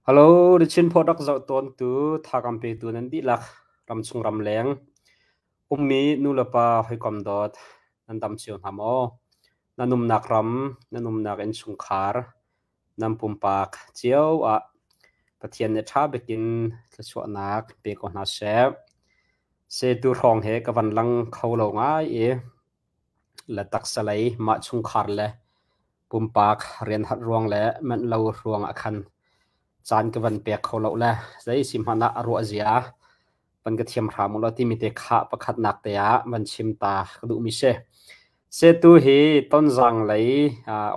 Hello, The Chin Post rak zoh tawntu, thakam petu nan dihlak, ramchung ramleng, ummi nulepa hawikom dawt, nan dam cio hna maw? Nan umnak ram, nan umnak innchungkhar, nan pumpak cio ah Pathian nih ṭha bikin thluachuahnak pe ko hna seh. Setu hrawng he ka van lang kho lo ngai i le taksa lei mah chungkhar le pumpak rian hat ruang le manh lo ruang ah khan caan ka van pek kho lo le zei si hmanh ah a ruah zia van ka thiam hram u law timi te kha pakhatnak te ah van chim ta ka duhmi si. Setu hi Tonzang lei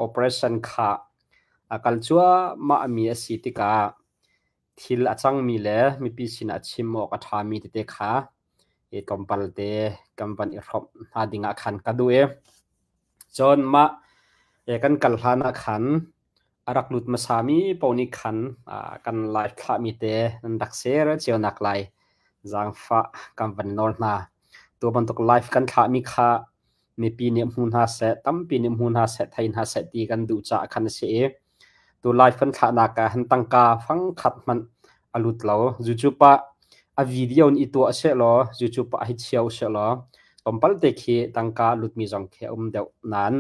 operation kha a kal cuahmah mi a si tikah thil a cangmi le mipi sinah chim awk a ṭhami tete kha i tlawmpal te kan van i hrawmh hna ding ah khan ka duh i cun mah kan kal hlan ah khan a rak lut hmasami paoh nih khan kan live thlahmi te nan rak share cio nak lai zaangfah kan van nawl hna. Tu bantuk live kan thlahmi kha mipi nih hmu hna seh, tampi nih hmu hna seh, thei hna seh ti kan duh caah khan a si i tu live kan thlahnak ah hin tangka fangkhat hmanh a lut lo. YouTube ah a video in i tuah sehlaw YouTube ah hi chia sehlaw tlawmpal te khi tangka lutmi zong khi a um deuh nain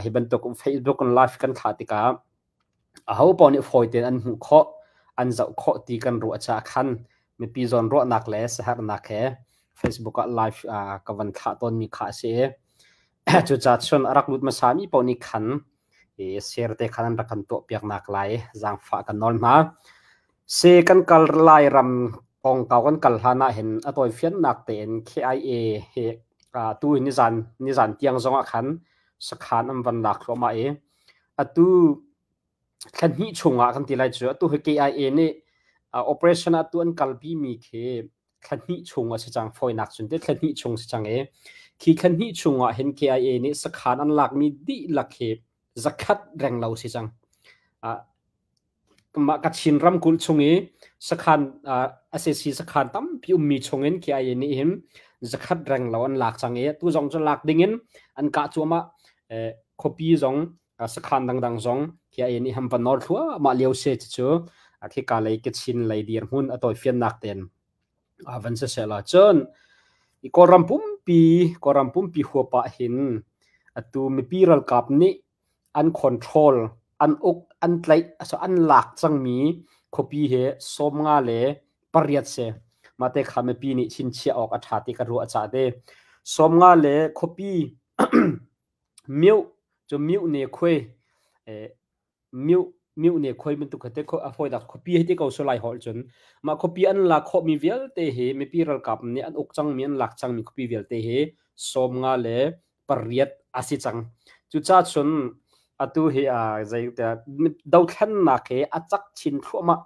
hi bantuk Facebook in live kan thlah tikah aho paoh nih fawi tein an hmuh khawh, an zoh khawh ti kan ruah caah khan mipi zawn ruahnak le siaherhnak he Facebook ah live ka van thlah tawnmi kha a si i cucaah cun a rak lut hmasami paoh nih khan i share te khan an rak kan tuahpiak nak lai zaangfah kan nawl hna. Si kan kal lai ram kongkau kan kal hlan ah hin a tawifiannak tein KIA hi tu hi nizan nizan tiang zong ah khan sakhan an van lak thluahmah i atu thla hnih chung ah kan ti lai cu atu hi KIA nih operation ah tu an kalpi mi khi thla hnih chung a si cang fawinak cun te thla hnih chung si cang i khi thla hnih chung ah hin KIA nih sakhan an lakmi dihlak hi zakhat reng lo si cang. Mah Kachin ramkulh chung i sakhan SAC sakhan tampi ummi chungin KIA nih hin zakhat reng lo an lak cang i tu zong cu lak dingin an kah cuahmah. Khuapi zong sakhan dangdang zong KIA nih han van nawr thluahmah lio se cu khika lei Kachin lei dirhmun a tawifiannak ten van si seh la cun Kawlram pumpi Kawlram pumpi huap ah hin atu mipi ralkap nih an control, an uk, an tlaih, an lak cangmi khuapi hi 58 si. Mah te kha mipi nih chinchiah awk a ṭha ti ka ruah caah te. 50 le khuapi mioh cu mioh ne khuai mioh mioh ne khuai bantuk te a fawinak khuapi hei ti ko su lai holh cun mah khuapi an lak khawhmi vialte hi mipi ralkap nih an uk cangmi an lak cangmi khuapi vialte hi 58 a si cang. Cucaah cun atu hi zei dothlennak hi a cak chin thluahmah.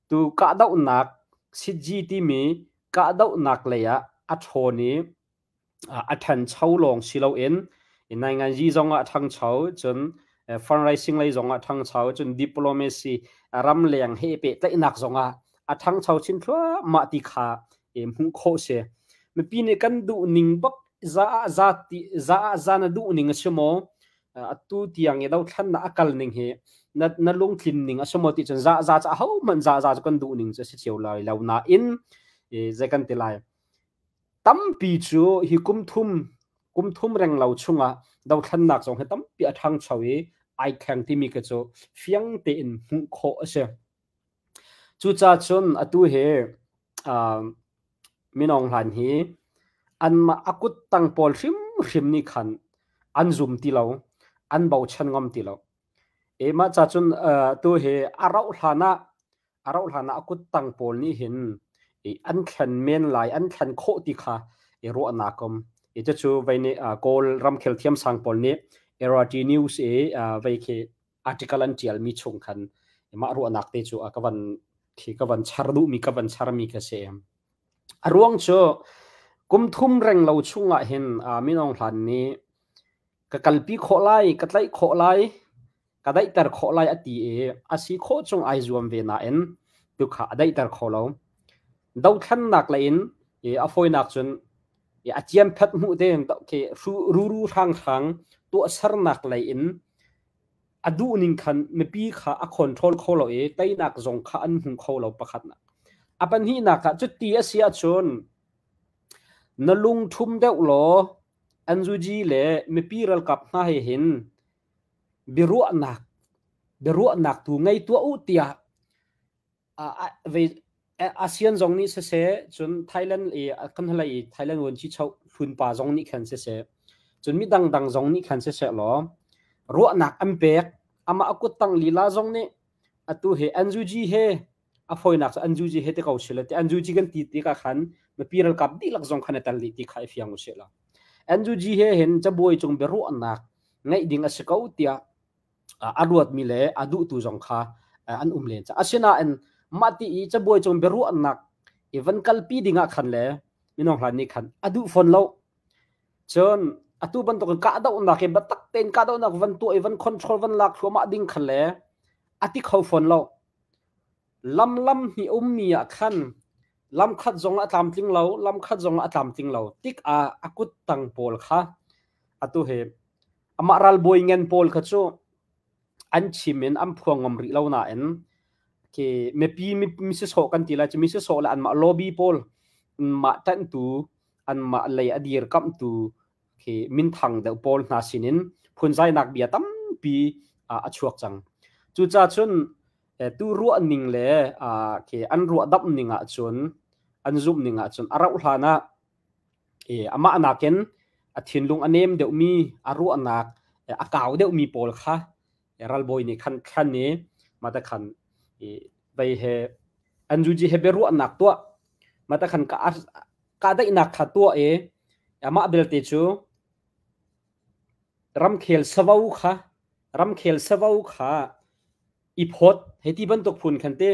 Tu kahdohnak Sitji timi kahdohnak lei ah a ṭhawn i a ṭhancho lawng si loin nainganzi zong ah a ṭhangcho cun fundraising lei zong ah a ṭhangcho cun diplomacy ramleng he pehtlaihnak zong ah a ṭhangcho chin thluahmah ti kha hmuh khawh si. Mipi nih kan duh ning bak za ah za ti za ah za na duh ning a si maw atu tiang i dothlannak a kal ning hi na na lungtlin ning a si maw ti cun za za ca ho hmanh za za cu kan duh ning cu a si cio lai lo nain zei kan ti lai tampi cu hi kum thum kum thum reng lo chungah dothlannak zong hi tampi a ṭhangcho i ai thleng timi ka cu fiang tein hmuh khawh a si. Cucaah cun atu hi minung hlan hi anmah a kuttang pawl hrimhrim nih khan an zum ti lo, an bochan ngam ti lo. E mah ca cun tu hi a rauh hlan ah a rauh hlan ah a kuttang pawl nih hin an thlen men lai, an thlen khawh ti kha i ruahnak um. I cucu vei nih Kawl ramkhel thiamsang pawl nih RT News i vei khi article an ṭialmi chung khan mah ruahnak te cu ka van khi ka van char duhmi ka van charmi ka si. A ruang cu kum thum reng lo chungah hin minung hlan nih ka kalpi khawh lai, ka tlaih khawh lai, ka daihter khawh lai a ti i a si khawh chung ai zuam ve nain tukha a daihter kho lo. Dothlennak lei in a fawinak cun a ciamphet hmuh te khi ruru hranghrang tuahsernak lei in. A duh ning khan mipi kha a control kho lo i teinak zong kha an hmu kho lo pakhatnak. A pahnihnak ah cuti a si ahcun na lungṭhum deuh law NUG le mipi ralkap hna he hin biaruahnak biaruahnak tu ngei tuah u tiah ASEAN zong nih siseh, cun Thailand i kan hlei i Thailand vuanci choh hlunpa zong nih khan siseh, cun mi dangdang zong nih khan siseh law ruahnak an pek. Amah a kuttang lila zong nih atu hi NUG he a fawinak cu NUG he ti ko sila ti NUG kan ti tikah khan mipi ralkap dihlak zong khan a tel dih ti kha i fiang usih law. NUG he hin cabuai cung biaruahnak ngeih ding a si ko tiah a ruatmi le a duhtu zong kha an um len caah. Asinain mah ti i cabuai cung biaruahnak i van kalpi ding ah khan le minung hlan nih khan a duh fawn lo. Cun atu bantukin kahdohnak i biatak tein kahdohnak van tuah i van control van lak thluahmah ding khan le a ti kho fawn lo. Lam lam hnih ummi ah khan lam khat zong a tlamtling lo, lam khat zong a tlamtling lo tik ah a kuttang pawl kha atu hi Amah ralbawi ngan pawl kha cu an chim in an phuang ngam rih lo nain khi mipi mi sisawh kan ti lai cu mi sisawh le anmah lobby pawl anmah ṭanhtu anmah lei a dirkamhtu khi minthang deuh pawl hna sinin phunzainak bia tampi a chuak cang. Cucaah cun tu ruah ning le khi an ruahdamh ning ahcun an zumh ning ahcun a rauh hlan ah Amah nakin a thinlung a nem deuhmi, a ruahnak a kau deuhmi pawl kha ralbawi nih khan thlan i mah khan vei he NUG he biaruahnak tuah mah khan kahdaihnak kha tuah i amah belte cu ramkhel savo kha ramkhel savo kha i phawt hei ti bantuk phun khan te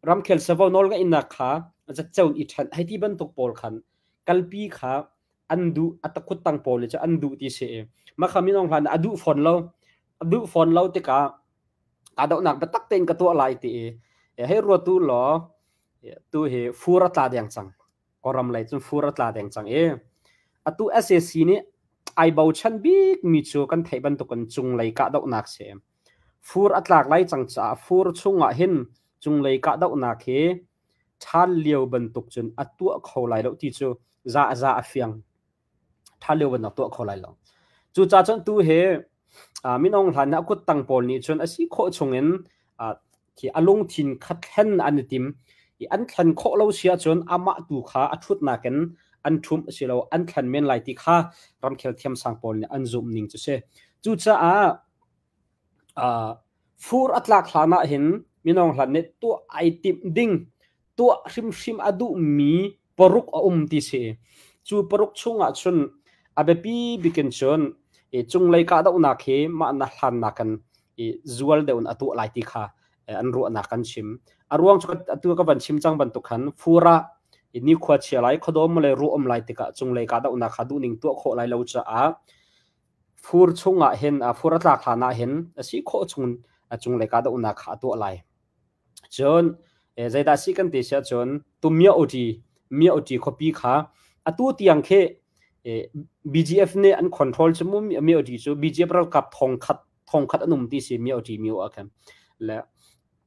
ramkhel savo nawlngeihnak kha zatco i ṭhen hei ti bantuk pawl khan kalpi kha an duh a takhut tang pawl cu an duh ti si i makha minung hlan a duh fawn lo a duh fawn lo tikah kahdohnak biatak tein ka tuah lai ti i hei ruatu law tu hi fur a tla deng cang Kawlram lei cun fur a tla deng cang i atu SAC nih ai bochan bik mi cu kan theih bantukin cunglei kahdohnak si. Fur a tlak lai cang caah fur chungah hin cunglei kahdohnak hi ṭhal lio bantuk cun a tuah kho lai lo ti cu za a za a fiang. Ṭhal lio bantuk tuah kho lai lo. Cucaah cun tu hi Min Aung Hlaing a kuttang pawl nih cun a si khawh chungin khi a lungthin kha thlen an i tim i an thlen khawh lo si ahcun amah tu kha a ṭhutnak in an ṭhumh asilo an thlen men lai ti kha ramkhel thiamsang pawl nih an zumh ning cu si. Cucaah fur a tlak hlan ah hin Min Aung Hlaing nih tuah ai timh ding tuah hrimhrim a duhmi paruk a um ti si. Cu paruk chungah cun a biapi bikin cun i cunglei kahdohnak hi mah na hlannak in i zual deuh in a tuah lai ti kha an ruahnak an chim. A ruang cu atu ka van chim cang bantuk khan fur ah i nikhua chia lai khuadawm le ruah um lai tikah cunglei kahdohnak kha duhning tuah khawh lai lo caah fur chungah hin fur a tlak hlan ah hin a si khawh chung a cunglei kahdohnak kha a tuah lai. Cun zeidah si kan ti si ahcun tu Myaoti Myaoti khuapi kha atu tiang khi BGF nih an control cu mu Myaoti cu BGF ralkap thongkhat thongkhat an um ti si Myaoti myo ah khan le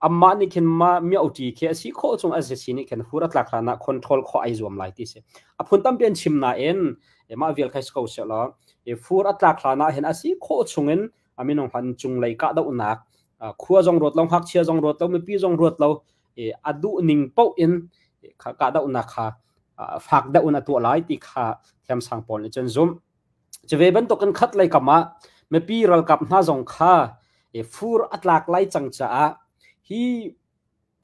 amah nih khin ma Myaoti khi a si khawh chung a si nih khin hur a tlak hlan ah control khawh ai zuam lai ti si. A phun tampi an chim nain mah vial khai si ko seh law fur a tlak hlan ah hin a si khawh chung in a minung hlan cunglei kahdohnak khua zong ruat lo ngakchia zong ruat lo mipi zong ruat lo a duh ning paoh in kahdohnak kha fak deuh in a tuah lai ti kha thiamsang pawl nih cun zumh. Cu ve bantukin khat lei kam ah mipi ralkap hna zong kha fur a tlak lai cang caah hi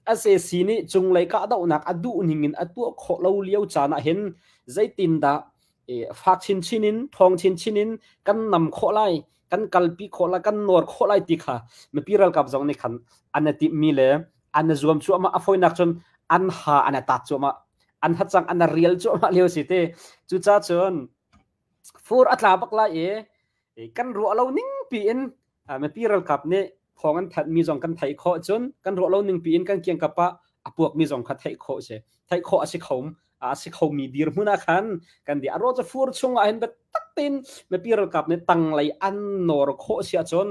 SAC nih cunglei kahdohnak a duh ning in a tuah khawh lo lio caan ah hin zeitindah fak chinchin in ṭhawng chinchin in kan nam khawh lai kan kalpi khawh lai kan nawr khawh lai ti kha mipi ralkap zong nih khan an i timhmi le an i zuam cuahmah a fawinak cun an ha an i tat cuahmah an hacang an i rial cuahmah lio si te cucaah cun fur a tla bak lai i kan ruah lo ning piin mipi ralkap nih thawng an thanhmi zong kan theih khawh cun kan ruah lo ning piin kan kiangkap ah a puakmi zong kha theih khawh si theih khawh a si kho a si khomi dirhmun ah khan kan di a ro cu fur chung ah hin biatak tein mipi ralkap nih tanglei an nawr khawh si ahcun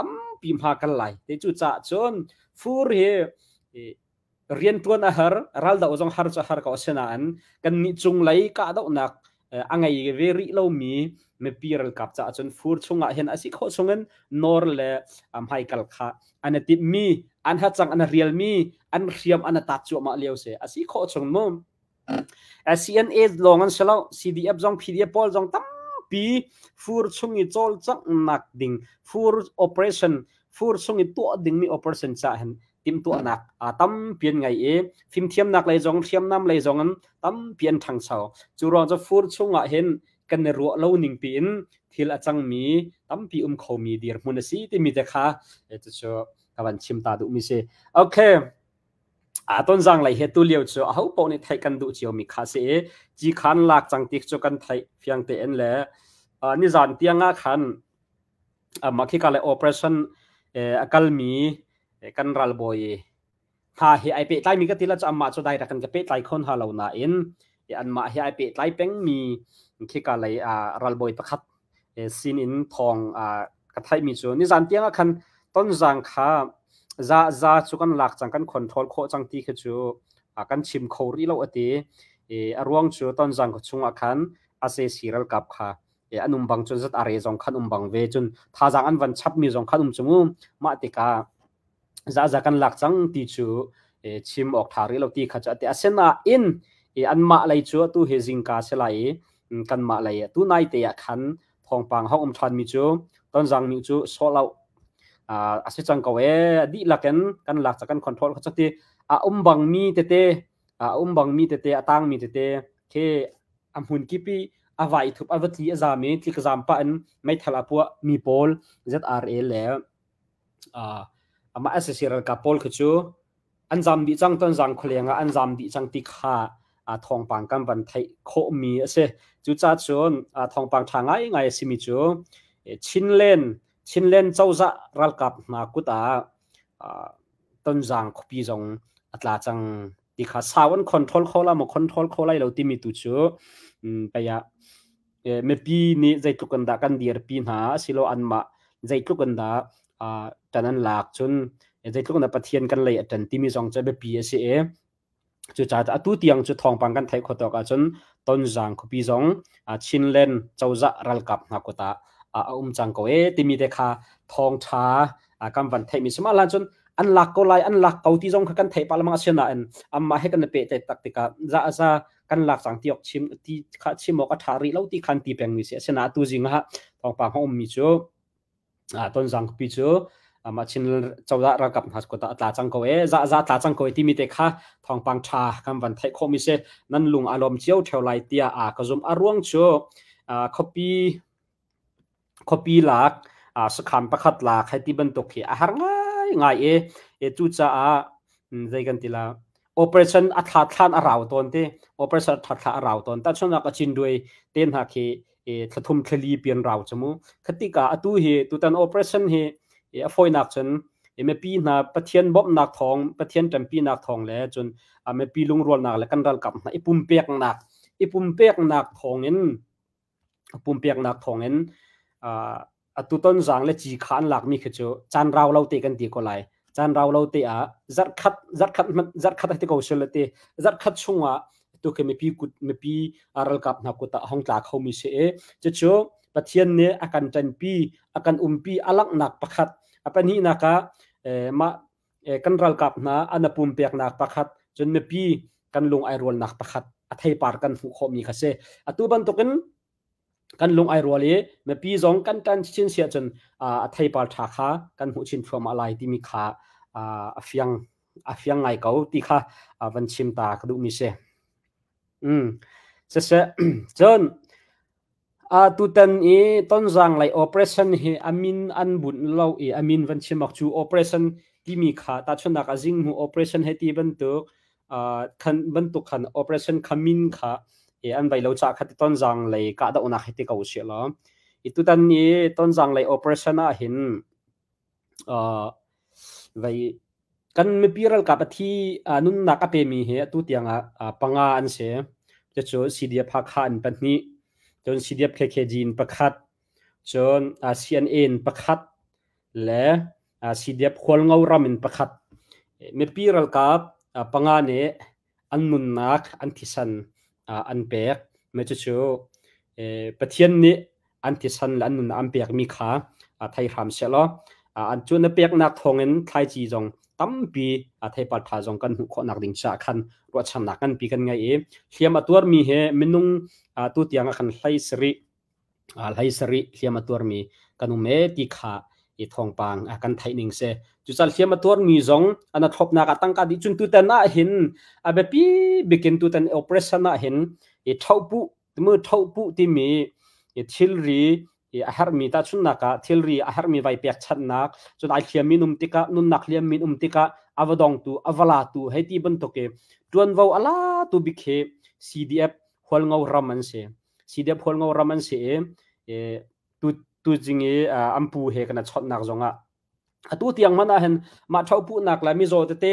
Tampi hma kal lai. Te cu caah cun fur hi riantuan a har, raldoh zong har cu har ko asinain kannih cunglei kahdohnak a ngei ve rih lomi mipi ralkap caah cun fur chungah hin a si khawh chungin nawr le hmaikal kha an i timhmi, an hacang an rialmi, an hriam an tat cuahmah lio si. A si khawh chung mu. CNA lawng an si lo, CDF zong PDF pawl zong tampi fur chung i cawlcanghnak ding, fur operation, fur chung i tuah dingmi operation caah hin timhtuahnak tampi an ngei i fimthiamnak lei zong hriamnam lei zong in tampi an ṭhangcho. Cu ruang cu fur chungah hin kan i ruah lo ning piin thil a cangmi tampi um khomi dirhmun a si timi te kha cucu ka van chim ta duhmi si. Okay. A tonzang lei he tu lio cu aho paoh nih theih kan duh ciomi kha si i cikhan lak cang ti cu kan theih fiang tein le nizan tiang ah khan mah khika le operation a kalmi kan ralbawi hna hi ai pehtlaimi ka ti la cu amah cu direct kan ka pehtlai kho hna lo nain anmah hi ai pehtlai pengmi khika lei ralbawi pakhat sin in thawng ka theihmi cu nizan tiang ah khan tonzang kha za za cu kan lak cang kan control khawh cang ti khi cu kan chim kho rih lo ati. A ruang cu tonzang chungah khan SAC ralkap kha an um bang cun zat are zong khan um bang ve cun thazaang an van chapmi zong khan um chung mah tikah zaza kan lak cang ti cu chim awk ṭha rih lo ti kha cu ati. Asinain anmah lei cu atu hi zingka si lai i kanmah lei tu nai te ah khan thawngpang hong um ṭhan mi cu Tonzang mi cu sawh lo a si cang ko e, dihlak in kan lak ca kan control kha ti a um bang mi tete a um bang mi tete a tang mi tete khi a hmun kip i a vai thup a va tli a zam i tlik zam pah in meithal a puah mi pawl ZRA le amah SAC ralkap pawl khi cu an zam dih cang. Tonzang khualeng ah an zam dih cang ti kha thawngpang kan van theih khawhmi a si. Cucaah cun thawngpang ṭha ngaingai a simi cu Chinland Chinland cozah ralkap hna kut ah Tonzang khuapi zong a tla cang ti kha sau an control kho la maw control kho lai lo timi tu cu pei ah mipi nih zeitluk in dah kan dirpi hna asilo anmah zeitluk in dah ṭan an lak, cun zeitluk in dah Pathian kan lei a ṭan timi zong cu biapi a si i cucaah atu tiang cu thawngpang kan theih khawh tawk ahcun Tonzang khuapi zong Chinland cozah ralkap hna kut ah a um cang ko e timi te kha thawngṭha kan van theihmi si. Mah hlan cun an lak ko lai, an lak ko ti zong kha kan theih pah lengmang. Asinain anmah he kan i pehtlaih tak tikah za za kan lak cang ti awk chim ti kha chim awk a ṭha rih lo ti khan ti pengmi si. Asinain atu zing ah thawngpang a ummi cu Tonzang khuapi cu mah Chin cozah ralkap hna kut ah a tla cang ko e, za za tla cang ko e timi te kha thawngpang ṭha kan van theih khawhmi si. Nan lung a lawm cio ṭheo lai tiah a ka zumh. A ruang cu khuapi khuapi lak sakhan pakhat lak hei ti bantuk hi a har ngaingai i cucaah zei kan ti la, operation a thla thlan a rau tawn ti, operation a thla thla a rau tawn. Tahchunhnak a Chinduai te hna khi thlathum thlali pian rau chu mu. Khatika atu hi tutan operation hi a fawinak cun mipi hna Pathian bawmhnak thawng, Pathian ṭanpinak thawng le cun mipi lungrualnak le kan ralkap hna i pumpeknak i pumpeknak thawngin pumpeknak thawngin atu Tonzang le ci kha an lakmi khi cu caan rau lo te kan ti ko lai. Caan rau lo te ah zarhkhat zarhkhat zarhkhat ti ko sul te zarhkhat chungah tu khi mipi kut mipi ralkap hna kut ah hong tla khomi si i cucu Pathian nih a kan ṭanpi a kan umpi a langhnak pakhat. A pahnihnak ah mah kan ralkap hna an a pumpeknak pakhat, cun mipi kan lung ai rualnak pakhat a theipar kan hmuh khawhmi kha si. Atu bantukin kan lung ai rual i mipi zong kan ṭan chin si ahcun a theipar ṭha kha kan hmuh chin thluahmah lai timi kha a fiang a fiang ngai ko ti kha van chim ta ka duhmi si. Siseh, cun tutan i Tonzang lei operation hi a min an bunh lo i a min van chim awk cu operation timi kha tahchunhnak ah Zinghmuh operation hei ti bantuk khan bantuk khan operation kha min kha an vai lo caah kha ti Tonzang lei kahdohnak hei ti ko usih law i tutan i Tonzang lei operation ah hin Vei kan mipi ralkap a thi nunnak a pemi hi atu tiang ah panga an si. Cucu CDF Hakha in pahnih, cun CDF KKG in pakhat, cun CNA in pakhat. le CDF Hualngo ram in pakhat. Mipi ralkap panga nih an nunnak an thisen an pek. Mah cucu Pathian nih an thisen le an nunnak an pekmi kha thei hram sehlaw an cu na peknak thawngin thlaici zong tampi theipar ṭha zong kan hmuh khawhnak ding caah khan ruahchannak nganpi kan ngei i hliam a tuarmi he minung tu tiang ah khan hlei sarih hlei sarih hliam a tuarmi kan um e ti kha i thawngpang kan theih ning si. Cucal hliam a tuarmi zong an a thlopnak ah tangka dih cun tutan ah hin a biapi bikin tutan operation ah hin i thohpuh mu thohpuh timi i thilri i a herhmi tahchunhnak ah thilri a herhmi vai pekchanhnak cun ai hliammi um tikah nunnak hliammi um tikah a va dongtu a va latu hei ti bantuk i tuanvo a la tu bik hi CDF Hualngo ram an si. CDF Hualngo ram an si i tu tuzing i an pu he kan chonhnak zongah atu tiang hmanh ah hin mah thopuhnak le mizaw tete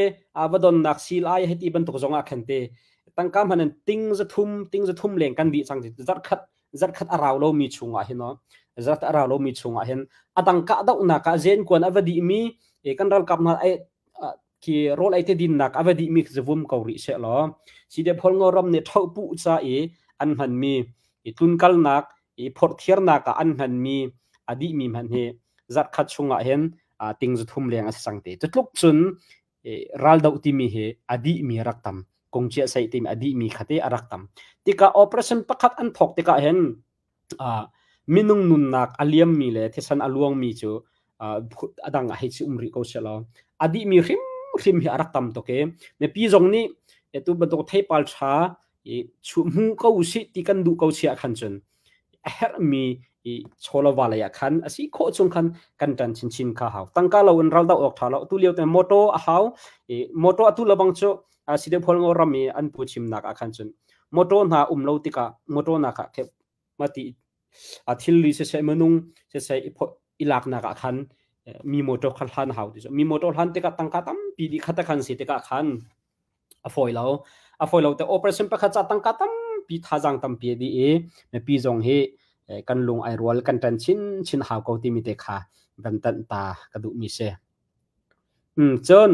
va donnak sil ai hei ti bantuk zongah khan te tangka hman in ting zathum ting zathum leng kan dih cang zarkhat zarkhat a rau lomi chungah hin no zarkhat a rau lomi chungah hin adang kah dohnak ah zen kuan a va dih mi kan ralkap hna ai khi rawl ei te dinnak a va dih mi zavum ko rih se law CDF Hualngo ram nih thopuh ca i an hman mi i tlunkalnak i phorhthiarnak ah an hman mi a dih mi hman hi zarhkhat chungah hin ting zathum leng a si cang te. Cutluk cun raldoh timi hi a dihmi a rak tam. Kongcia sei timi a dihmi kha te a rak tam. Tikah operation pakhat an thawk tikah hin minung nunnak a liammi le thisen a luangmi cu a dang ah hei si um rih ko selaw a dihmi hrimhrim hi a rak tam tuk i mipi zong nih tu bantuk theipal ṭha i chuh hmu ko usih ti kan duh ko si ah khan cun a herhmi i chawlava lei ah khan a si khawh chung khan kan ṭan chinchin kha hau. Tangka lo in ral doh awk ṭha lo. Tu lio te motor a hau. I motor atu lebang cu Sidep Hualngo ram i an pu chimnak ah khan cun motor hna um lo tikah motor nak ah mati a thilri siseh minung siseh i laknak ah khan mi motor kha hlan hau ti mi motor hlan tikah tangka tampi dih khat khan si tikah khan a fawi lo. A fawi lo te operation pakhat ca tangka tampi thazaang tampi a dih i mipi zong hi kan lung ai rual kan ṭan chin chin hau ko timi te kha van tanh ta ka duhmi si. Cun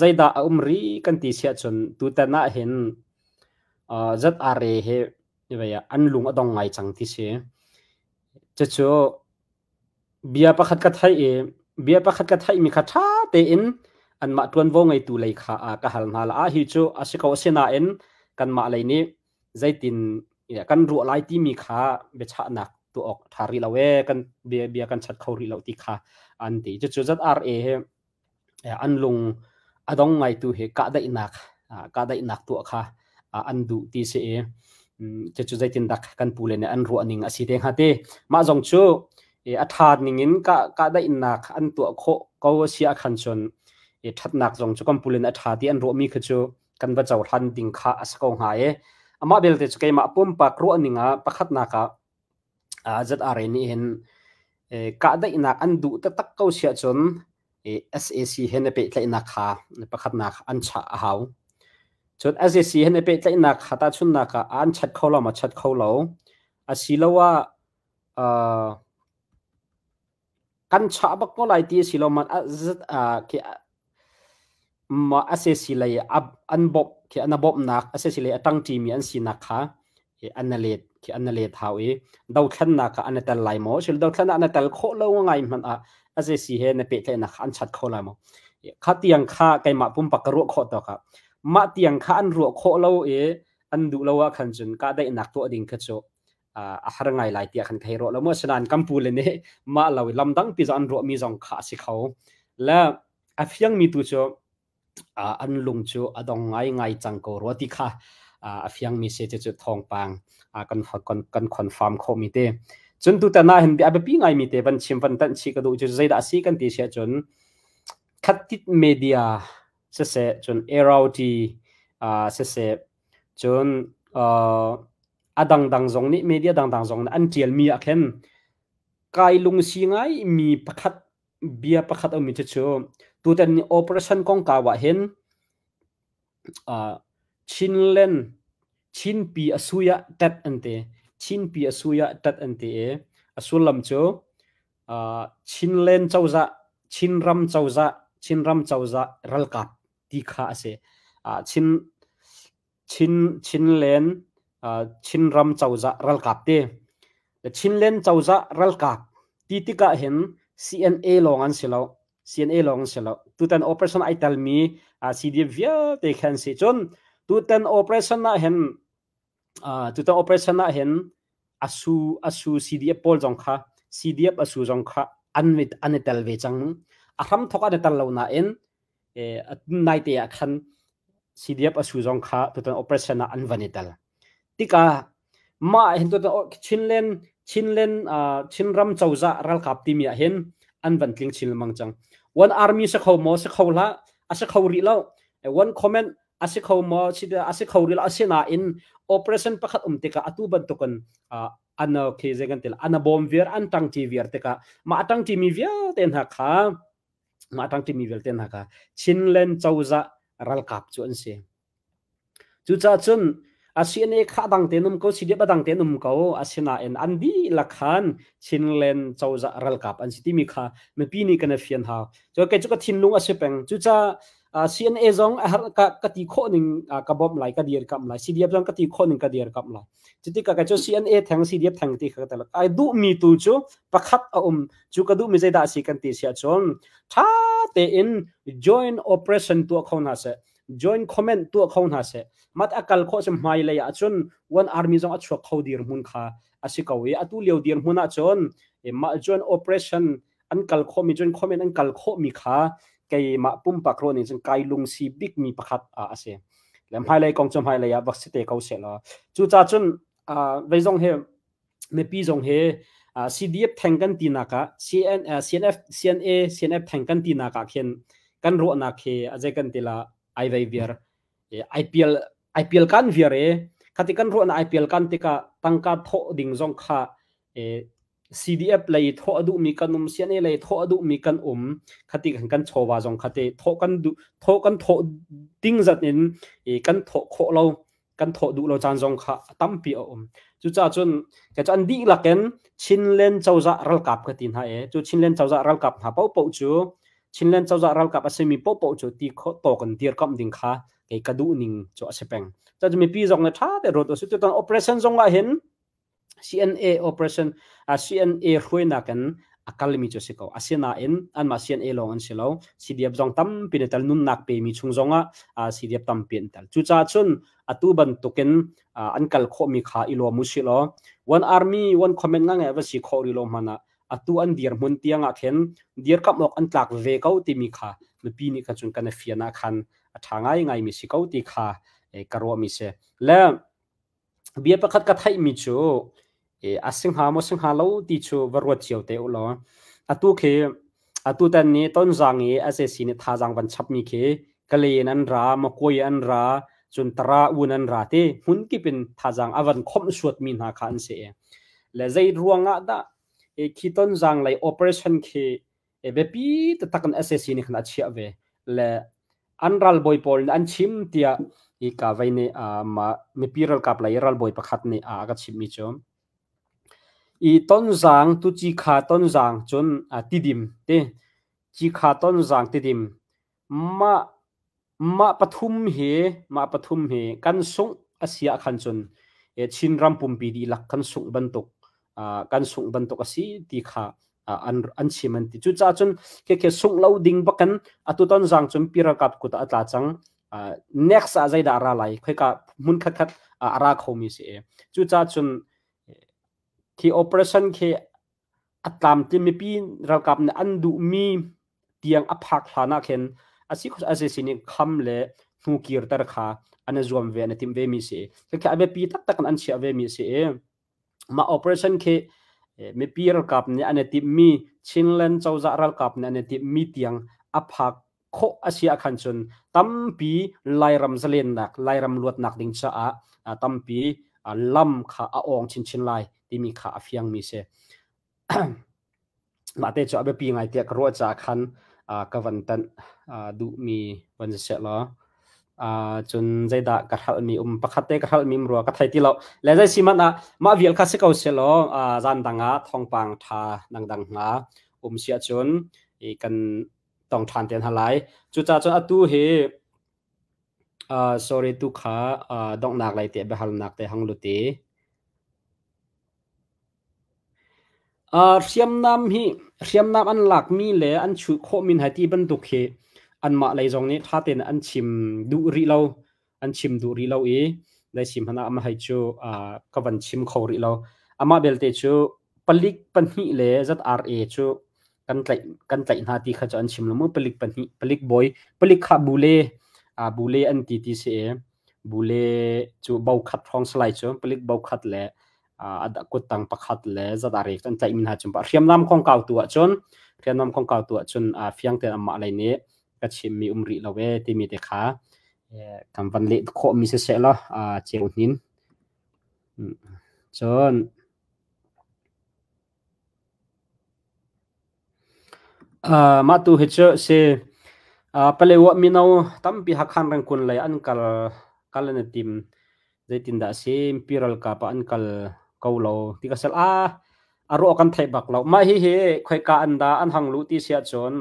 zeidah a um rih kan ti siah cun tutan ah hin ZRA hi an lung a dong ngai cang ti si. Cucu Bia pakhat ka theih i bia pakhat ka theihmi kha ṭha tein anmah ṭuanvo ngeitu lei kha ka hal hna la. Ah hi cu a si ko asinain kanmah lei nih zeitin kan ruah lai timi kha biachahnak tuah awk ṭha rih lo ee kan bia, bia kan chat kho rih lo ti kha an ti. Cucu ZRA hi an lung a dong ngaitu hi kahdaihnak kahdaihnak tuah kha an duh ti si i cucu zeitindak kan pule nih an ruah ning a si te hnga ti. Mah zong cu a ṭha ning in kahdaihnak an tuah khawh ko a si ahkhan cun ṭhatnak zong cu kan pule nih a ṭha ti an ruahmi kha cu kan va cohlan ding kha a si ko hnga i amah belte cu keimah pumpak ruah ning ah pakhatnak ah ZRA nih hin kahdaihnak an duh taktak ko siah cun SAC he na pehtlaihnak kha pakhatnak an chah a hau. Cun SAC he na pehtlaihnak kha tahchunhnak ah an chat kho lo ma chat kho lo. Asiloah uh, kan chah bak ko lai ti a si lo man ma SAC lei an bawmh khi an bawmhnak SAC lei a ṭangṭimi an sinak kha an let khi an let hau i dothlennak ah an i tel lai maw sil dothlennak an i tel khawh lo ngai hmanh ah SAC he na pehtlaihnak kha an chat kho lai maw kha tiang kha keimah pumpak ka ruah khawh tawk ah mah tiang kha an ruah khawh lo i an duh lo ah khan cun kahdaihnak tuah ding kha cu a har ngai lai tiah kan thei rawh lo mu asinain kan pu le nih mah lo i lam dangpi zong an ruahmi zong kha a si kho le a fiangmi tu cu an lung cu a dong ngai ngai cang ko rua ti kha a fiangmi si cu thawngpang kan kan confirm khawhmi te cun tutan ah hin a biapi ngaimi te van chim van tanh chih ka duh cu zeidah a si kan ti siah cun khatit media siseh cun ART siseh cun a dangdang zong nih media dangdang zong nih an ṭialmi ah khin kai lungsi ngai mi pakhat bia pakhat a ummi cu tutan ni operation kongkau ah hin uh, Chinland Chinpi a sui ah tat an ti Chinpi a sui ah tat an ti i a sullam cu. Chinland cozah, Chinram cozah, Chinram cozah ralkap ti kha a si. Chin Chin Chinland Chinram cozah ralkap ti. Chinland cozah ralkap ti tikah hin CNA lawng an si lo. CNA lawng an si lo. Tutan operation ai telmi CDF vialte kha an si. Cun tutan operation ah hin tutan operation ah hin asu asu CDF pawl zong kha CDF asu zong kha an mit an i tel ve cang. A hram thok an i tel lo nain naite ah khan CDF asu zong kha tutan operation ah an van i tel. Tikah mah hin tutan Chinland Chinland Chinram cozah ralkap timi ah hin an van tling chin lengmang cang. One army si kho maw si kho hlah a si kho rih lo. One comment a si kho maw a si kho rih lo asinain operation pakhat um tikah atu bantukin an khi zei kan ti an bawm viar an tangti viar tikah mah tangti mi vialte hna kha mah tangti mi vialte hna kha Chinland cozah ralkap cu an si. Cucaah cun a CNA kha dang tein um ko, CDF a dang tein um ko, asinain an dihlak khan Chinland cozah ralkap an si timi kha mipi nih kan i fian hau. Cu kei cu ka thinlung a si peng. Cucaah CNA zong a har ka, ka ti khawh ning ka bawmh lai, ka dirkamh lai. CDF zong ka ti khawh ning ka dirkamh lai. Cutikah kei cu CNA theng, CDF theng ti kha ka tel. Ai duhmi tu cu pakhat a um. Cu ka duhmi zeidah a si kan ti si ahcun ṭha tein joint operation tuah kho hna seh. Joint comment tuah kho hna seh. Mat a kal khawh cun hmailei ahcun one army zong a chuak kho dirhmun kha a si ko i atu lio dirhmun ahcun mah joint operation an kal khawhmi cun comment an kal khawhmi kha keimah pumpak ruah ning cun kai lungsi bikmi pakhat a si. Le hmailei kong cu hmailei ah bak si te ko seh law. Cucaah cun vei zong hi mipi zong hi CDF theng kan tinak ah CN, CNF CNA CNF theng kan tinak ah khin kan ruahnak hi a zei kan ti la ai vei viar IPL IPL kan viar e khati kan ruahnak IPL kan tikah tangka thawh ding zong kha CDF lei thawh a duhmi kan um, CNA lei thawh a duhmi kan um, khati kan kan chawva zong khate thawh kan duh thawh kan thawh ding zat in kan thawh khawh lo kan thawh duh lo caan zong kha a tampi a um. Cucaah cun ka cu an dihlak in Chinland cozah ralkap ka ti hna e. Cu Chinland cozah ralkap hna paohpaoh cu Chinland cozah ralkap a simi paohpaoh cu ti khawh tawk in dirkamh ding kha kei ka duh ning cu a si peng. Cucu mipi zong nih ṭha te ruat u sih. Tutan operation zong ah hin CNA operation CNA hruainak in a kalmi cu si ko. Asinain anmah CNA lawng an si lo. CDF zong tampi na tel nunnak pemi chung zongah CDF tampi an tel. Cucaah cun atu bantukin an kal khawhmi kha i lawm u sih law one army one comment nga nge va si khawh rih lo hmanh ah atu an dirhmun tiang ah khin dirkamh awk an tlak ve ko timi kha mipi nih kha cun kan i fian ah khan a ṭha ngaingai mi si ko ti kha ka ruahmi si. Le Bia pakhat ka theihmi cu a si hnga maw si hnga lo ti cu va ruat cio te u law atu khi atutan ni Tonzang i sac nih thazaang van chapmi khi Kalay in an ra, Makoi an ra, cun Tara un an ra ti hmun kip in thazaang a van khomh suatmi hna kha an si. Le zei ruang ah dah khi Tonzang lei operation khi biapi taktak in sac nih khan a chiah ve. Le an ralbawi pawl nih an chim tiah hika vei nih mah mipi ralkap lei ralbawi pakhat nih a ka chimmi cu i tonzang tu cikha tonzang cun tidim ti cikha tonzang tidim mah Mah pathum hi mah pathum hi kan sungh a si ah khan cun Chinram pumpi dihlak kan sungh bantuk kan sungh bantuk a si ti kha an an chim an ti. Cucaah cun khekhe sungh lo ding bakin atu tonzang cun pi ralkap kut ah a tla cang. Next ah zeidah a ra lai khoika hmun khatkhat a ra khomi si i. Cucaah cun khi operation khi a tlamtling mipi ralkap nih an duhmi tiang a phak hlan ah khin a si a si sining kham le hnu kirter kha an i zuam ve an i timh ve mi si. Khi a biapi taktak in an chiah ve mi si i mah operation khi mipi ralkap nih an i timhmi Chinland cozah ralkap nih an i timhmi tiang a phak khawh a si ahkhan cun tampi Lairam zalennak, Lairam luatnak ding caah tampi lam kha a awng chinchin lai timi kha a fiangmi si. Mah te cu a biapi ngai tiah ka ruah caah khan ka van tanh duhmi van si seh law. Cun zeidah ka hralhmi um pakhat te ka hralhmi um rua ka thei ti lo. Le zei si hmanh ah mah vial kha si ko sehlaw zan dang ah thawngpang ṭha dangdang hna um si ahcun kan tong ṭhan te hna lai. Cucaah cun atu hi sorry tu kha donghnak lei te biahalnak te hang lut i Hriamnam hi hriamnam an lakmi le an chuh khawhmi hna ti bantuk hi anmah lei zong nih ṭha tein an chim duh rih lo. An chim duh rih lo i zeisim hmanh ah amah hei cu ka van chim kho rih lo. Amah belte cu palik pahnih le ZRA cu kan tlaih hna ti kha cu an chim lo mu. Palik pahnih, palik bawi, palik kha bule, bule an ti ti si i bule cu bo khat hrawng si lai cu palik bo khat le kuttang pakhat le ZRA an tlaihmi hna cu hriamnam kongkau tu ahcun hriamnam kongkau tu ahcun fiang tein anmah lei nih ka chimmi um rih lo ee timi te kha kan van leh khawhmi siseh law ceu hnin. Cun Mah tu hi cu si Paletwa mino tampi Hakhan Rengkun lei an kal kal an i tim. Zeitindah a si? Mipi ralkap ah an kal ko lo ti ka sel. Ah, a ruah kan theih bak lo. Mah hihi khoika an dah an hang luh ti si ahcun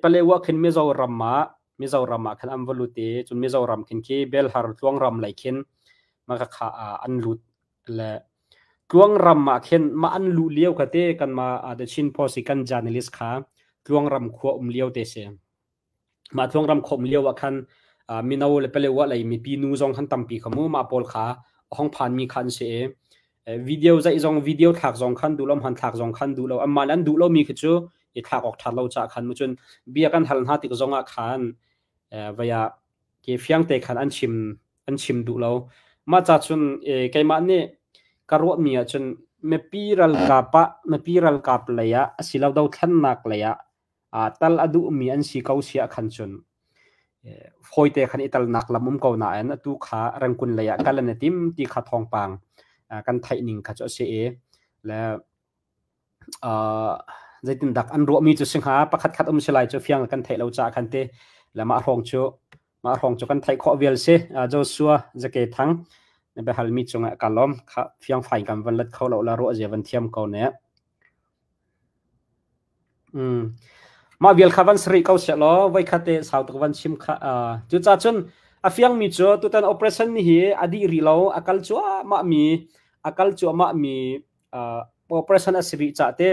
Paletwa khin Mizoram ah Mizoram ah khan an va lut i cun Mizoram khin khi Belhar Tluangram lei khin mah khakha ah an lut le Tluangram ah khin mah an luh lio kha te kanmah The Chin Post i kan journalist kha Tluangram khua um lio te si. Mah Tluangram khua um lio ah khan mino le Palewa lei mipi nu zong khan tampi kha mu mah pawl kha a hong phanmi kha an si i video zeih zong video thlak zong khan duh lo hman thlak zong khan duh lo anmah le an duh lomi khi cu i thlak awk ṭhat lo caah khan mu cun bia kan hal hna tik zong ah khan vei ah ke fiang te khan an chim an chim duh lo. Mah ca cun keimah nih ka ruahmi ahcun mipi ralkap ah mipi ralkap lei ah asilo dothlennak lei ah tal a duhmi an si ko si ah khan cun fawite khan i talnak lam um ko nain atu kha Rengkun lei ah kal an i tim ti kha thawngpang kan theih ning kha cu a si i le Zeitindah an ruahmi cu si hnga? Pakhat khat um si lai cu fiang kan theih lo caah khan ti le mah hrawng cu mah hrawng cu kan theih khawh vial si. Joshua Zake Thang na biahalmi cungah ka lawm. Kha fiangfai kan van let kho lo la ruah zia van thiam ko ne. Mah vial kha van sari ko seh law voikhat te sau tuk van chim kha cucaah cun a fiangmi cu tutan operation ni hi a dih rih lo a kal cuahmah mi a kal cuahmah mi operation a si rih cah te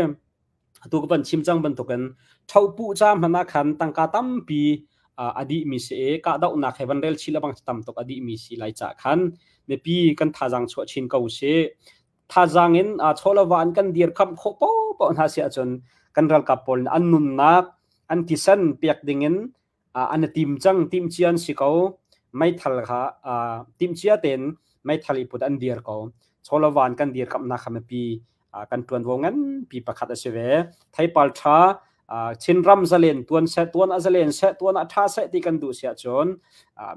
atu ka van chim cang bantukin thopuh ca hmanh ah khan tangka tampi a dih mi si i kahdohnak he van rel chih lebang tam tuk a dih mi si lai cah khan mipi kan thazaang chuah chin ko si thazaang in chawlava an kan dirkamh khawh paohpaoh hna si ahcun kan ralkap pawl nih an nunnak an thisen pek ding in an i tim cang timhcia an si ko meithal kha timhcia tein meithal i put an dir ko chawlava an kan dirkamhnak kha mipi kan ṭuanvo nganpi pakhat a si ve theipal ṭha Chinram zalen tuan seh tuan a zalen seh tuan a ṭha seh ti kan duh si ahcun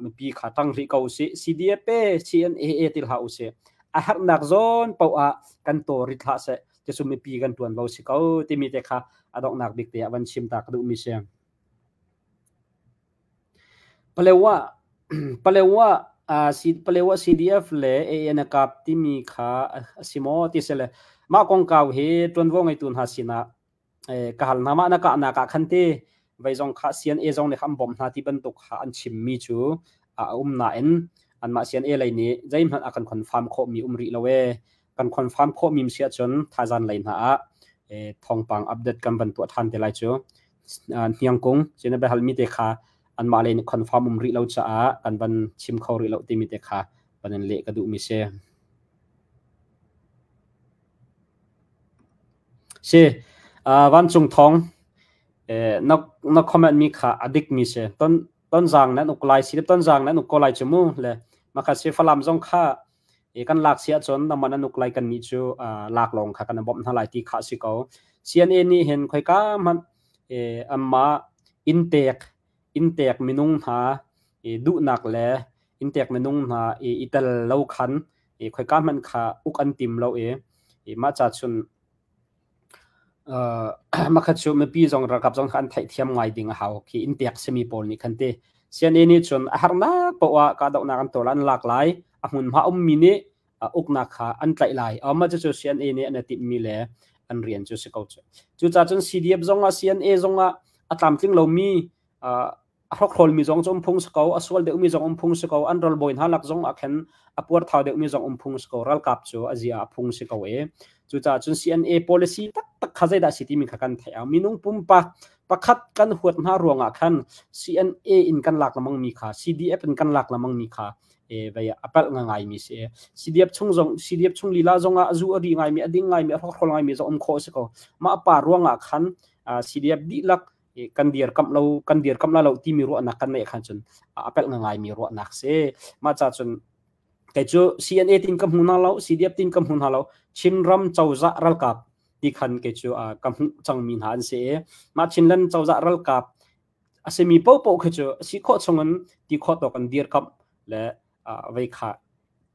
mipi kha ṭang rih ko usih CDF CNAA ti hlah usih a herhnak zawn paoh ah kan taw rit hlah seh cucu mipi kan ṭuanvo si ko timi te kha a donghnak bik te ah van chim ta ka duhmi si. Palewa Palewa Palewa CDF le ANKap timi kha a si maw ti si le mah kongkau hi ṭuanvo ngeitu hna sinah ka hal hna. Mah na kahnak ah khan ti vei zong kha CNA zong nih kha an bawmh hna ti bantuk kha an chimmi cu a um nain anmah CNA lei nih zeihmanh a kan confirm khawhmi um rih lo ee. Kan confirm khawhmi si ahcun thaizan lei hna ah thawngpang update kan van tuah ṭhan te lai cu. Hniangkung cun na biahalmi te kha anmah lei nih confirm um rih lo caah kan van chim kho rih lo timi te kha van in leh ka duhmi si. Si, vancung thawng na na comment mi kha a dik mi si. Ton tonzang nan uk lai si tonzang nan uk ko lai cu mu le makha si Falam zong kha kan lak si ahcun nangmah nan uk lai kan nih cu lak lawng kha kan bawmh hna lai ti kha si ko. CNA nih hin khoika hmanh anmah inntek inntek minung hna duhnak le inntek minung hna i tel lo khan khoika hmanh kha uk an tim lo i mah ca cun Makhat cu mipi zong ralkap zong kha an theihthiam ngai ding a hau. Khi inntek simi pawl nih khan ti. CNA nih cun a harnak poah ah kahdohnak an tuah an lak lai. A hmunhma ummi nih uknak kha an tlaih lai. Mah cucu CNA nih an i timhmi le an rian cu si ko cu. Cucaah cun CDF zong ah CNA zong ah a tlamtling lomi a hrokhrawlmi zong cu um phung si ko, a sual deuhmi zong um phung si ko, an ralbawi hna lak zong ah khin a puarthau deuhmi zong um phung si ko, ralkap cu a zia a phung si ko e. Cucaah cun CNA policy taktak kha zeidah si timi kha kan theih a minung pumpak pakhat kan huat hna ruangah khan CNA in kan lak lamang mi kha CDF in kan lak lamang mi kha e vei a palh ngai mi si. CDF chung zong CDF chung lila zong ah a zu a ri ngai mi a ding ngai mi a hrokhrawl ngai mi zong um khawh si ko. Mah pa ruangah khan CDF dihlak kan dirkamh lo kan dirkamh la lo timi ruahnak kan neih khan cun a pelh ngaimi ruahnak si. Mah ca cun kei cu CNA tin ka hmu hna lo, CDF tin ka hmu hna lo, Chinram cozah ralkap ti khan kei cu ka hmuh cangmi hna an si i mah Chinland cozah ralkap a simi paohpaoh khi cu si khawh chungin ti khawh tawk an dirkamh le vei kha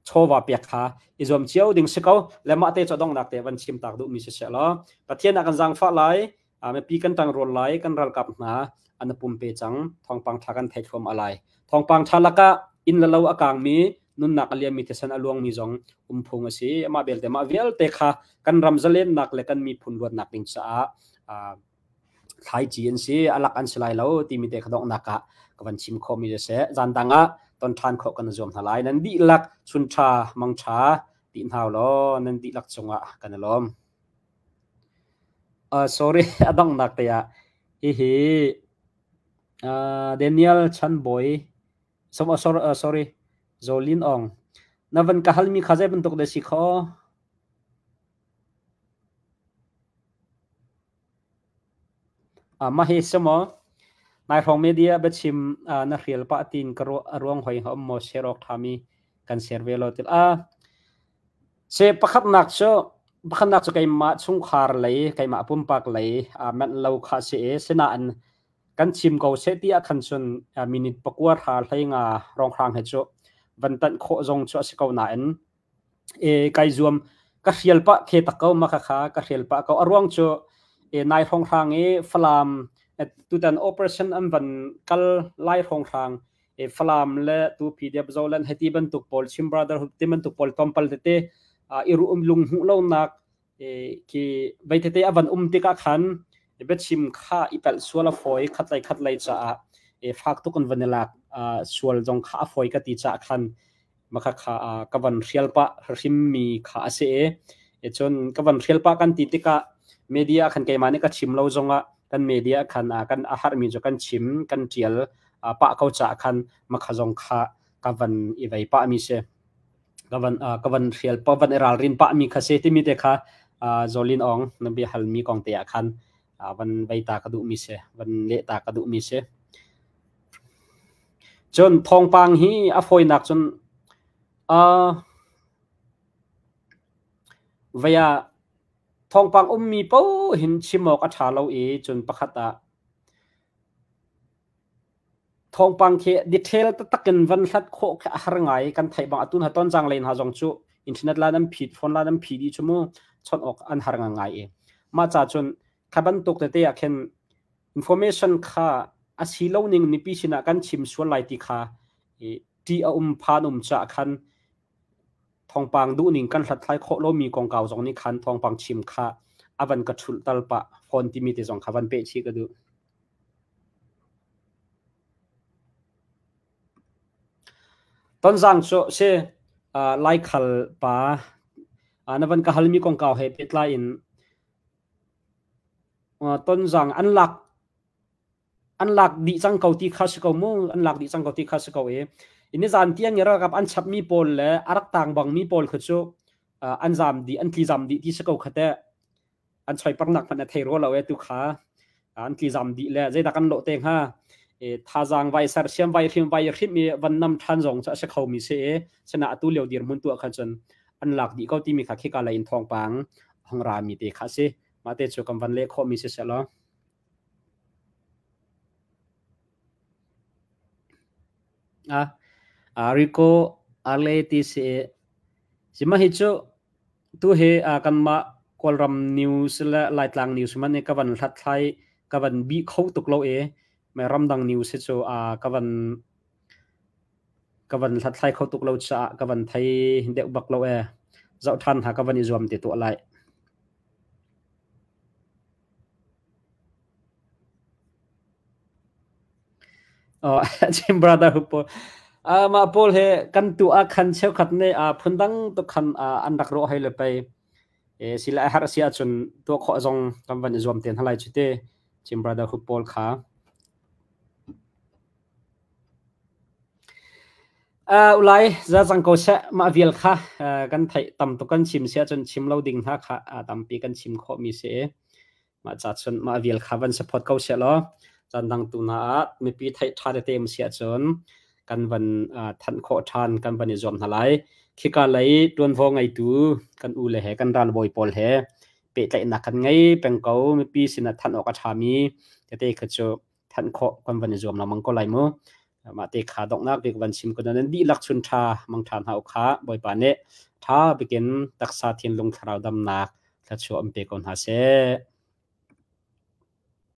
chawva pek kha i zuam cio ding si ko. Le mah te cu donghnak te van chim tak duhmi si seh law Pathian ah kan zaangfah lai, mipi kan ṭangrual lai, kan ralkap hna an pumpe cang, thawngpang ṭha kan thei thluam alai. Thawngpang ṭha lakah inn le lo a kangmi, nunnak a liammi, thisen a luangmi zong um phung a si. Amah belte mah vialte kha kan ram zalennak le kan miphun luatnak ding caah thlaici an si, a lak an si lai lo timi te kha donghnak ah ka van chim khawhmi siseh, zan dang ah ton ṭhan khawh kan i zuam hna lai. Nan dihlak chun ṭha, mang ṭha ti hna law nan dihlak cungah kan i lawm. Sorry, a donghnak te ah hihi Daniel Chanbawi, sorry, Zolin Ong, na van ka halmi kha zei bantuk dah si kho? Mah hi si maw? Nai hrawng media biachim na hrial pah tiin ka ruah a ruang hoi hnga um maw share awk ṭhami kan share ve law til. Se pakhatnak cu pakhatnak cu keimah chungkhar lei keimah pumpak lei manh lo kha si i sinain kan chim ko seh ti ah khan cun minute pakua hra hlei nga ronghrang he cu van tanh khawh zong cu a si ko nain E kai zuam ka hrial pah the tak ko ma kha ka hrial pah ko. A ruang cu e nai hrawnghrang i Falam tutan operation an van kal lai hrawnghrang e Falam le tu PDF Zoland heti bantuk pawl Chin Brotherhood ti bantuk pawl tlawmpal tete i ru um lung hmuh lonak khi vei tete a van um tikah khan biachim kha i pelh sual a fawi khatlei khatlei caah e fak tuk in van i lak sual zong kha a fawi ka ti caah khan maka kha ka van hrial pah hrimmi kha a si i cun ka van hrial pah kan ti tikah media khan keimah nih ka chim lo zongah kan media khan kan a harmi cu kan chim kan tial pah ko caah khan makha zong kha ka van i vei pah mi si ka van ka van hrial pa van i ralrin pah mi kha si timi te kha Zolin Ong na bia halmi kong te ah khan van vei ta ka duh mi si van leh ta ka duh mi si. Cun thawngpang hi a fawinak cun vei ah thawngpang ummi paoh hin chim awk a ṭha lo i cun pakhat ah thawngpang khi detail taktak in van hlat khawh khi a har ngai. Kan theih bang atu hna Tonzang lei hna zong cu internet line an phit, phone line an phit dih cu mu, chawnh awk an har ngai i mah ca cun kha bantuk tete ah khin information kha a si lo ning mipi sinah kan chim sual lai ti kha ṭih a um phan um caah khan thawngpang duhning kan hlathlai khawh lomi kongkau zong nih khan thawngpang chim kha a van ka ṭhulh tal pah fawn timi te zong kha van peh chih ka duh. Tonzang cu si Laikhal pa na van ka halmi kongkau he pehtlai in Tonzang an lak an lak dih cang ko ti kha si ko mu, an lak dih cang ko ti kha si ko i nizan tiang i ralkap an chapmi pawl le a rak tang bangmi pawl kha cu an zam dih, an tli zam dih ti si ko kha teh. An choiparnak hmanh a thei rua lo e tu kha an tli zam dih le zeidah kan lawh te hnga? E thazaang vai sersiam vai hrim vai hrim i van nam ṭhan zong cu a si khomi si i sina atu lio dirhmun tu ah khan cun an lak dih ko timi kha khika lei in thawngpang hong rami te kha si. Mah te cu kan van leh khawhmi si seh law. A Rico Ale ti si sima hi cu tu hi kanmah Kawlram news le Laitlang news man i ka van hlathlai ka van bih kho tuk lo i. Mai ramdang news hi cu ka van ka van hlathlai kho tuk lo caah ka van thei deuh bak lo ee. Zoh ṭhan hna ka van i zuam te tuah lai. Chin Brotherhood pawl. Mah pawl he kan tu ah khan cheukhat nih phundang tuk khan an rak ruah hoi le pei. Sile a herh si ahcun tuah khawh zong kan van i zuam te hna lai cu te. Chin Brotherhood pawl kha. Ulai za cang ko seh mah vial kha kan theih tam tuk kan chim si ahcun chim lo ding hna kha tampi kan chim khawhmi si i mah ca cun mah vial kha van support ko seh law caan dang tu hna ah mipi theih ṭha tete um si ahcun kan van thanh khawh ṭhan kan van i zuam hna lai. Khika lei ṭuanvo ngeitu kan u le he kan ralbawi pawl he pehtlaihnak kan ngei peng ko mipi sinah thanh awk a ṭhami tete kha cu thanh khawh kan van i zuam lengmang ko lai mu. Mah te kha donghnak bik van chim ko nan dihlak chun ṭha mang ṭha hna u kha Bawipa nih ṭha bikin taksa thinlung thlarau damnak thluachuah an pe ko hna seh.